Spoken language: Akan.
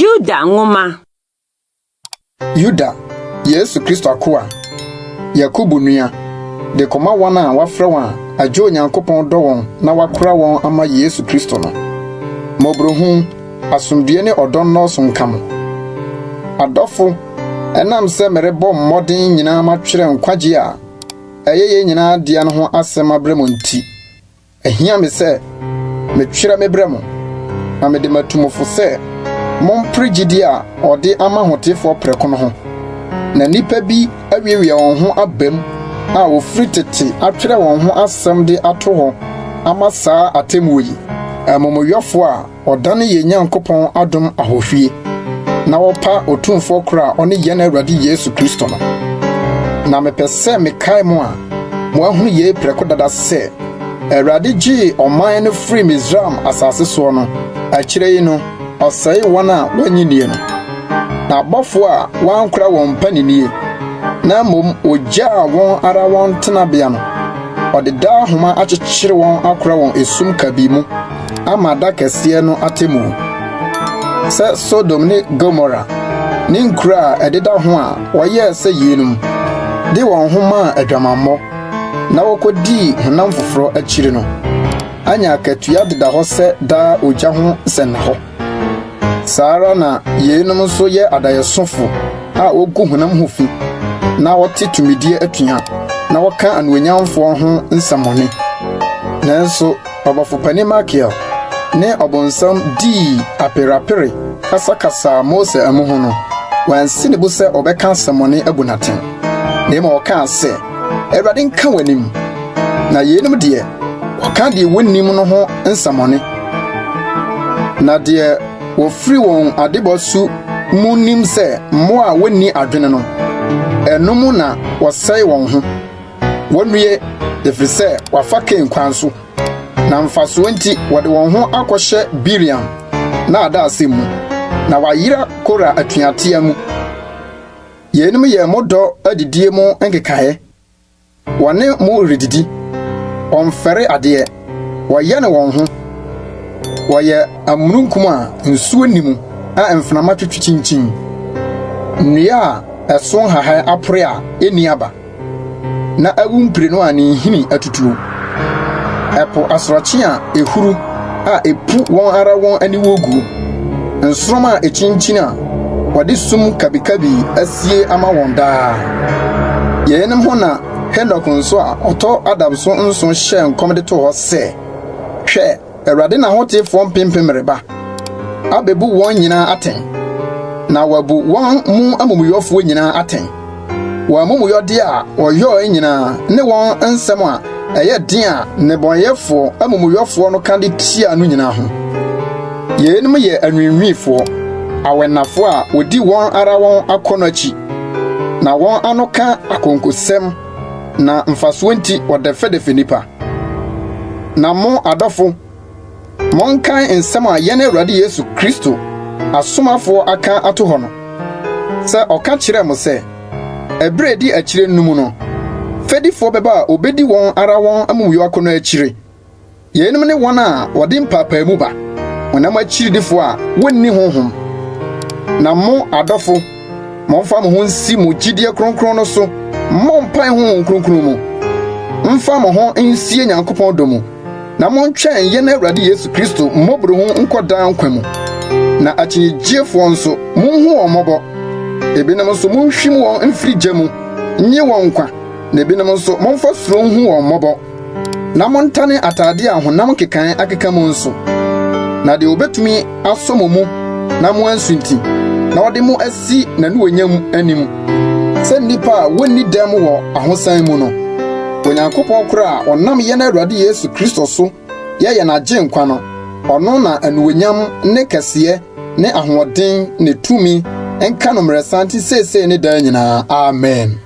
Yuda nwoma. Yuda, Yesu Kristo akoa, Yakobo nua, de kɔma wɔn a wɔafrɛ wɔn a agye Onyankopɔn dɔ wɔn na wakora wɔn ama Yesu Kristo no. Mmɔborɔhunu, asomdwoe ne ɔdɔ nnɔɔso nka mo. Adɔfo, ɛnam sɛ merebɔ mmɔden nyinaa matwerɛ nkwagye a ɛyɛ yɛn nyinaa dea no ho asɛm abrɛ mo nti, Ehia me sɛ metwerɛ mebrɛ mo, na mede matu mo fo sɛ mompere gyidie a wɔde ama ahoteefoɔ prɛko no ho. Na nnipa bi awiawia wɔn ho aba mu a wɔfiri tete atwerɛ wɔn ho asɛm de ato hɔ ama saa atemmuo yi, amumuyɔfoɔ a Wɔdane yɛn Nyankopɔn adom ahohwie, na wɔpa Otumfoɔ koro a ɔne yɛn Awurade Yesu Kristo no. Na mepɛ sɛ mekae mo a moahunu yei prɛko dada sɛ, Awurade gyee ɔman no firii Misraim asase soɔ no, akyire yi no, ɔsɛee wɔn a wɔnnye nnie no. Na abɔfoɔ a wɔankora wɔn mpaninnie, na mmom wɔgyaa wɔn ara wɔn tenabea no, ɔde daa ahoma akyekyere wɔn akora wɔn esum kabii mu, ama da kɛseɛ no atemmuo. Sɛ Sodom ne Gomora ne nkuro a ɛdeda ho a wɔyɛɛ sɛ yeinom de wɔn ho maa adwamammɔ na wɔkɔdii honam foforɔ akyiri no anya akatua deda hɔ sɛ daa ogya ho sɛnnahɔ. Saa ara na yeinom nso yɛ adaeɛsofo a wɔgu honam ho fi na wɔte tumidie atua na wɔka anuonyamfoɔ ho nsɛmmɔne. Nanso Ɔbɔfopanin Mikael ne Ɔbonsam dii apereapere kasakasaa Mose amu ho no, wansi ne bo sɛ ɔbɛka asɛmmɔne abu no atɛn, na mmom ɔkaa sɛ, Awurade nka w'anim! Na yeinom deɛ, wɔka deɛ wonnim no ho nsɛmmɔne, na deɛ wɔfiri wɔn adebɔ su mu nim sɛ mmoa a wonni adwene no, ɛno mu na wɔsɛe wɔn ho. Wonnue, ɛfiri sɛ wɔafa Kain kwan so, na mfasoɔ nti wɔde wɔn ho akɔhyɛ Bileam nnaadaasɛm mu, na wɔayera Kora atuateɛ mu. Yeinom yɛ mo dɔ adidie mu nkekaeɛ, wɔne mo redidi, wɔmfɛre adeɛ, wɔyɛne wɔn ho, wɔyɛ amununkum a nsuo nni mu a mframa twetwe kyinkyin, nnua a ɛso nhahan apore a ɛnni aba. na awu mprenu a ne nhini atutuo. Ɛpo asorɔkye a ehuru a epu wɔn ara wɔn aniwuo guo, nsoromma a ekyinkyin a wɔde sum kabikabii asie ama wɔn daa. Yeinom ho na Henok nso a ɔtɔ Adam so nson hyɛɛ nkɔm de too hɔ sɛ, Hwɛ! Awurade n'ahoteefoɔ mpempem reba abɛbu wɔn nyinaa atɛn, na wabu wɔn mu amumuyɔfoɔ nyinaa atɛn, wɔn amumuyɔdeɛ a wɔyɔɔe nyinaa ne wɔn nsɛm a ɛyɛ den a nnebɔneyɛfoɔ amumuyɔfoɔ no ka de tiaa no nyinaa ho. Yeinom yɛ anwiinwiifoɔ, awɛnnafoɔ a wɔdi wɔn ara wɔn akɔnnɔ akyi, na wɔn ano ka akonkosɛm, na mfasoɔ nti wɔdɛfɛdɛfɛ nnipa. Na mo, adɔfo, monkae nsɛm a yɛn Awurade Yesu Kristo asomafoɔ aka ato hɔ no, sɛ ɔka kyerɛɛ mo sɛ, Ɛberɛ a ɛdi akyire no mu no, fɛdifoɔ bɛba a wɔbɛdi wɔn ara wɔn amumuyɔ akɔnnɔ akyire. Yeinom ne wɔn a wɔde mpaapaemu ba, honam akyiridifoɔ a wɔnni honhom. Na mo, adɔfo, Momfa mo ho nsi mo gyidie kronkron no so, mmɔ mpae Honhom Kronkron mu, mfa mo ho nsie Nyankopɔn dɔ mu, na montwɛn yɛn Awurade Yesu Kristo mmɔborɔhunu nkɔ daa nkwa mu. Na akyinnyegyefoɔ nso, monhu wɔn mmɔbɔ. Ebinom nso, monhwim wɔn mfiri gya mu nnye wɔn nkwa, na ebinom nso, momfa suro nhu wɔn mmɔbɔ. Na montane atade a honam nkekae akeka mu nso, na deɛ obetumi asɔ mo mu na moansunti, na ɔde mo asi n'anuonyam anim sɛ nnipa a wonni dɛm wɔ ahosan mu no, Onyankopɔn koro a ɔnam yɛn Awurade Yesu Kristo so yɛ yɛn Agyenkwa no, ɔno na anuonyam ne kɛseyɛ ne ahoɔden ne tumi nka no mmerɛsanten seesei ne daa nyinaa. Amen.